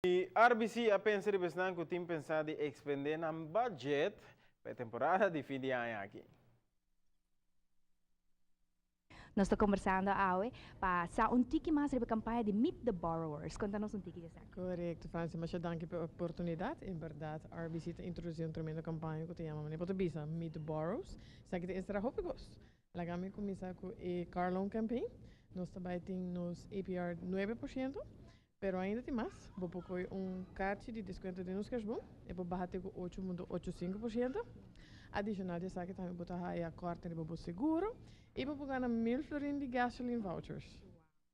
E RBC a pensa riba esnan ku tin pensá di ekspendé nan budget pa e temporada di fin di aña aki. Nos ta kombersando awe pa sa un tiki mas riba e kampaña di Meet the Borrowers. Konta nos un tiki di esaki. Korekto, Francie. Masha danki pa e oportunidat. En bèrdat, RBC ta introdusí un tremendo kampaña ku ta yama manera bo ta bisa, Meet the Borrows. Esaki ta enserá hopi kos. Laga mi kuminsá ku e Car Loan Campaign. Nos ta bai tin nos APR 9%. Pero ainda tin mas, bo por kohe un karchi di deskuento den nos Cashboon, e por baha te ku 8.85%. Adishonal di esaki tambe bo ta haya kòrting riba bo seguro i bo por gana 1000 florin di gasoline vouchers.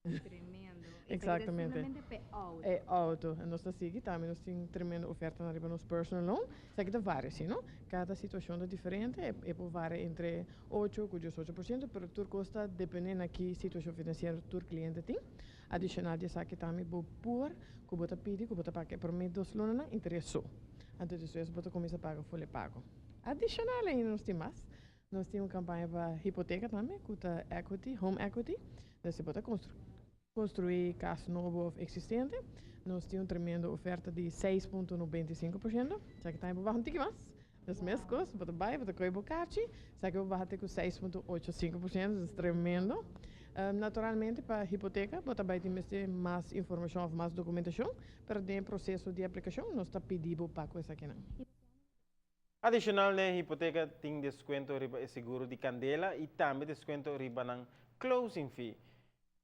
Wow, tremendo. Exactamente. Esaki ta solamente p'e auto. E auto. En nos ta sigui tambe nos tin tremendo ofertanan riba nos personal loan. Esaki ta varia si no? Kada situashon ta diferente, e por varia entre 8 ku 18%, pero tur kos ta depende na ki situashon finansiero tur kliente tin. Adicional di esaki tambe bo por cu bo ta pidi cu bo ta paga e prome dos lunanan interes so. Anto despues bo ta cuminsa paga full e pago. Adicional ainda nos tin mas. Nos tin un campaña pa hipoteca tambe cu ta equity, home equity. Dus si bo ta construi cas nobo of existente, nos tin un tremendo oferta di 6.95%. Esaki tambe bo baha un tiki mas. Dus mescos, bo ta bay, bo ta coge bo carchi, esaki bo baha te cu 6.85%, dus tremendo. Naturalmente pa hipoteca bo ta bay tin mester mas informacion of mas documentacion, pero den e proceso di aplicacion nos ta pidi bo pa cu esakinan. Adicional n'e hipoteca tin descuento riba e seguro di candela y tambe descuento riba nan closing fee.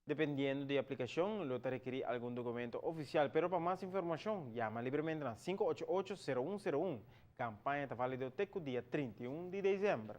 Dependiendo di aplicacion lo ta rekeri algun documento oficial, pero pa mas informacion yama libremente na 588 0101. Campaña ta valido te cu dia 31 di december.